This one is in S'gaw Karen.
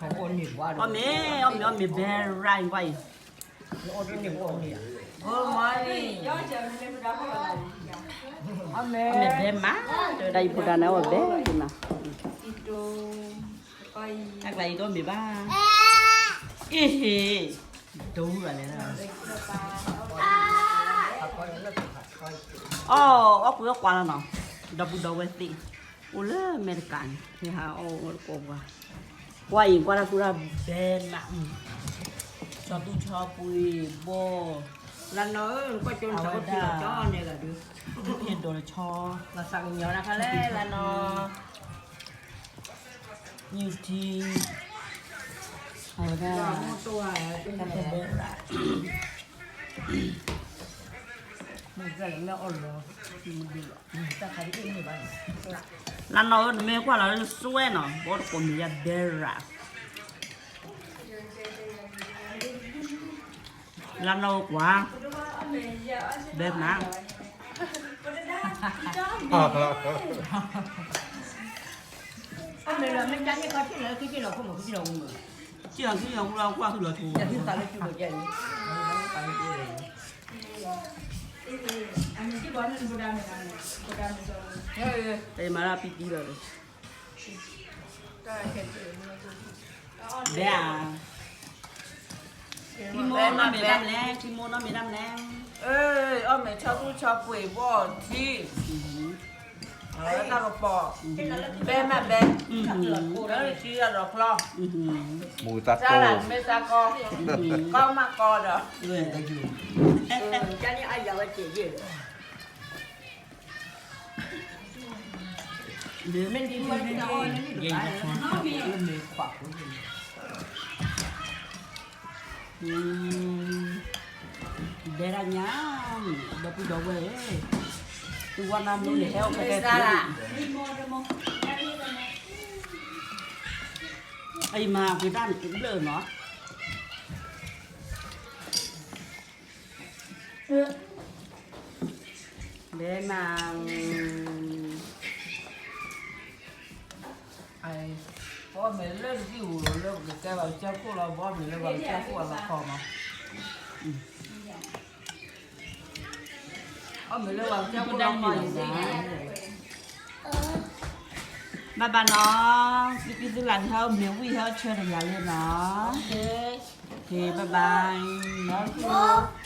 အီၣ်မ့ၤ အီၣ်မ့ၤ အီၣ်မ့ၤ ဘဲရၣ်အံၤကွၢ်အံၤ, အီၣ်မ့ၤဘဲမး, တဝဲဒၣ်ယဖိဒါန့ၣ် အီၣ်ဘဲဒိၣ်မး, တၢ်ကျါအံၤတအီၣ်မ့ၤဘၣ်, အ့ဟ့, ဒိၣ်ဘၣ်လဲၣ်, အီၣ် အီၣ်ကွံာ်အီၣ်ကွၢ်လီၤနီၤ, ဒီပုၢ်ဒီဝဲၢ်သ့ၣ်, အိၣ်လၢအမဲရကၤန့ၣ် မ့ၢ်ဟးအီၣ်အိၣ်တကိးပှၤ, ကွၢ်အံၤကွၢ်တၢ်ကူတၢ်ဘဲမး, ဆီသူဆီပှ့ၤဘီၣ်, လၢနီၤဧၢ ကွၢ်ကၠိန့ၣ် အဝဲဒၣ် ဆီကဖံးလီၤကၠီန့ၣ်ဂၤဒုး, ဖံးဒိးတဆီ, လီၤသးကညီၤတၢ်ခါလဲၣ်လၢနီၤ ယူထံ, အဝဲဒၣ် တၢ်ဖဲဘဲရၣ်, မ့ၢ်အီၣ်လီၤ, တၢ်ခါဒ်အံၤန့ၣ်ဘၣ်, လၢနီၤဧၢ နမ့ၢ်ကွၢ်လီၤလၢစွဲနီၤ ဘီတကိးမ့ၢ်ယါဘဲရၣ်, လၢနီၤဧၢကွၢ်, ဘဲမး အမ့ၢ်လီၤ မ့ၢ်တၢ်န့ၣ်ခီထံၣ်လီၤ ခံထံၣ်လီၤခိၣ်မး ခံထံၣ်လီၤဝူမး, ထံၣ်လီၤ ခံထံၣ်လီၤဝူလီၤ ကွၢ်ဟုလီၤထူ, တၢ်သံသးလၢထူလီၤကဲန့ၣ်, တမၤလၢပံပံလီၤဒီး, ဘဲဧါ, ထံမိၢ်နီၢ်မ့ၢ်တၢ်မနုၤလဲၣ်, ထံမိၢ်နီၢ်မ့ၢ်တၢ်မနုၤလဲၣ်, အီၣ်မ့ၤဆီသူဆီပှ့ၤဘီၣ်ထံ တၢ်ကပီၤ, ဘဲမးဘဲ, လၢထံအလီၤချီ, မူတၢ်ကီ, မ့ၢ်တၢ်ကီ, ကီမးကီဒီး, ကန့ၣ်အယၤဝဲတ့ၢ်ယ့ၢ်လီၤ, မ့ၢ်ဒ်မ့ၢ်ဒ်, ဘဲဒၣ်ညါ, ဒီပုၢ်ဒီဝဲၢ်ဧၢ, သုဝဲနၤမ့ၢ်န့ၣ် ဟဲအိၣ်ဖဲဖဲ, အံၤမၤက့ၤတၢ်န့ၣ်ဘျၢၣ်နီၤ, ဘဲမၤ ဘီမ့ၢ်လၢဒ်အံၤလၢပကကဲဘၣ်ကစၢၢ်ခိၣ်လီၤ ဘီမ့ၢ်လၢပကစၢၢ်ခိၣ်အလီၤခီမး, အီၣ်မ့ၢ်လၢပကစၢၢ်ခိၣ်လီၤခီအံၤ, ဘၣ်ဘၣ်နီၤ, သုကံသုလၢ်ဒ်ဟဲအိၣ်မ့ၤဝံၣ်ဟဲအိၣ်ဆၢတဂၤလံနီၤ, ဘၣ်ဘၣ်, နီၤ